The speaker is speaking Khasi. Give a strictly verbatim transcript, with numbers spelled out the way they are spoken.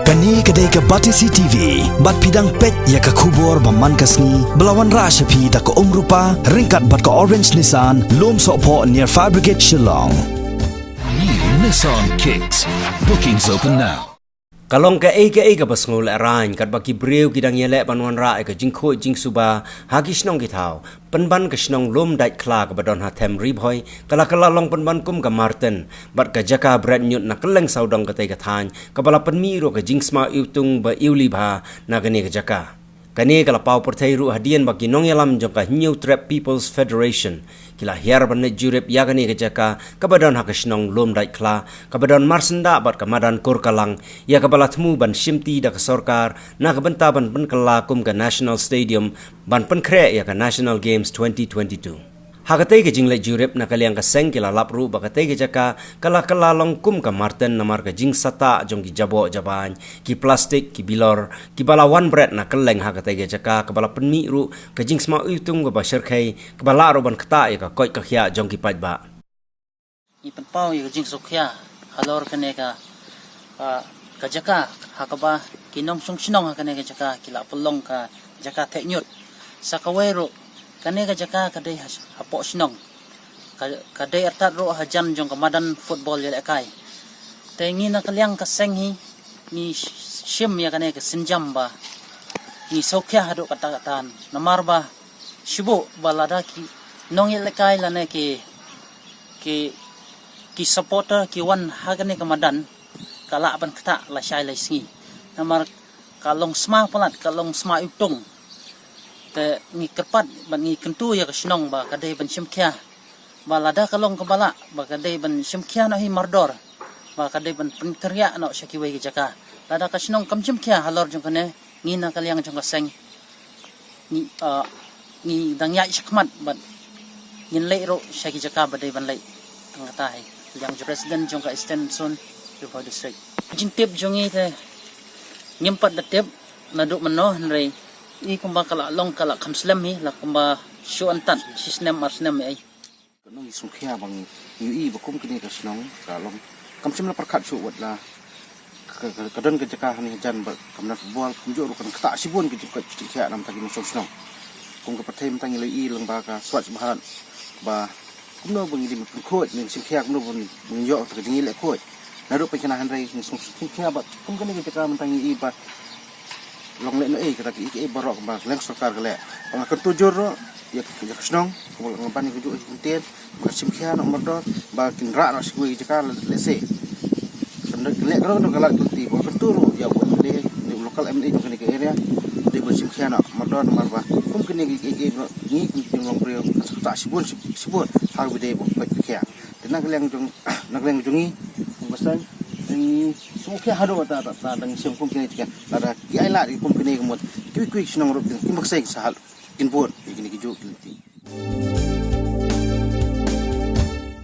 Kane ka dei ka Batesi T V, bad phi dang peit ïa ka khubor ba man ka sngi, ba la wanrah sha phi da ka Umrupa, ryngkat bad ka Orange Nissan, Lumsohphoh near Fire Brigade Shillong. New Nissan Kicks. Bookings open now. Ka long kaei kaei kaba sngewlehraiñ, katba ki briew ki dang ïaleh ban wanrah ïa ka jingkhuid jingsuba ha ki shnong ki thaw, pynban ka shnong Lumdaitkhla kaba don ha them Ri Bhoi, ka la kylla long pynban kum ka marten, bad ka jaka bret ñiut na kylleng sawdong katei ka thaiñ, kaba la pynmih ruh ka jingsma iwtung ba iwlibha na kane ka jaka. Kane ka la paw pyrthei ruh hadien ba ki nongïalam jong ka Hynñiewtrep People's Federation ki la hiar ban leit jurip ïa kane ka jaka kaba don ha ka shnong Lumdaitkhla, kaba don marsyndah bad ka madan Kurkalang, ïa kaba la thmu ban shimti da ka sorkar na ka bynta ban pynkylla kum ka National Stadium, ban pynkhreh ïa ka National Games twenty twenty-two. Ha katei ka jingleit jurip, na ka liang ka seng ki la lap ruh ba katei ka jaka ka la kylla long kum ka marten namar ka jingsatah jong ki jaboh jabaiñ, ki plastik, ki bilor, kiba la wan bret na kylleng ha katei ka jaka, kaba la pynmih ruh ka jingsma iwtung kaba shyrkhei, kaba lah ruh ban ktah ïa ka koit ka khiah jong ki paidbah. Ngi pynpaw ïa ka jingsngewkhia halor kane ka, ah, ka jaka, ha kaba ki nongshong shnong ha kane ka jaka ki la pynlong ka jaka theh ñiut. Sa kawei ruh, kane ka jaka ka dei ha, hapoh shnong. Ka, ka dei artat ruh hajan jong ka madan football ïalehkai. Te ngi na ka liang ka seng hi, ngi shim ïa kane ka sienjam ba ngi sngewkhia haduh katta katta, namar ba shu buh ba lada ki nongïalehkai lane ki, ki, ki supporter ki wan ha kane ka madan, ka lah ban ktah lashai lashisngi. Namar ka long sma palat, ka long sma iwtung. Te ngi kyrpad bad ngi kyntu ïa ka shnong ba ka dei ban shimkhia, ba lada ka long kaba lah, ba ka dei ban shimkhia noh hi mardor, ba ka dei ban pynkynriah noh sha kiwei ki jaka. Lada ka shnong kam shimkhia halor jong kane, ngi na ka liang jong ka seng, ngi, ah, ngi dang ïaid shakhmat bad ngin leit ruh sha ki jaka ba dei ban leit. Tang kata hi, liang jong president jong ka Eastern Zone, Ri Bhoi District. Jingtip jong ngi te ngim pat da tip naduh mynno, hynrei i kumba ka la long ka la kham slem hi, la kumba shu antad shi snem ar snem ei. Ka nong i sngewkhia ba ngi ïohi ba kum kane ka shnong ka long kam shym la pyrkhat shuh wat la ka, ka, ka don ka jaka hangne hajan ba kam don football, kumjuh ruh kan ktah shibun ka jingkoit jingkhiah na bynta ki nongshong shnong. Kum ka pyrthei mynta ngi la ïohi lyngba ka Swachh Bharat ba kumno ba ngi dei ban pynkhuid, ngi sngewkhia kumno ba ngi ïoh ka jingïaleh khuid. Naduh pynkhana hynrei ngi sngewkhia ba kum kane ka jaka mynta ngi ïohi ba long lehnohei kata kiei kiei baroh ba ka liang sorkar ka leh. Ba nga kyntu jur ruh ïa ka, ïa ka shnong kaba la nga ban ïa ka juh ïa ka kyntien ba kan shimkhia noh mardor ba kin rah noh sha kiwei ki jaka lehse. Kan leh ka rong ka lad ka lynti ba nga kyntu ruh ïa u M L A, ïa u local M L A jong kane ka area, dei ban shimkhia noh mardor namar ba kum kane kiei kiei baroh ngi kum ki jinglong briew kan sa ktah shibun shibun ha kaba dei ba ka koit ka khiah. Te na ka liang jong, na ka liang jong ngi kum ka seng, ngi sngewkhia haduh katta katta, dang shim kum kine ki, lada ki ai lad kum kine ka mut kiwei kiwei ki shnong ruh kin, kin bak seng sa ha kin bud ïa kine ki juh ki lynti.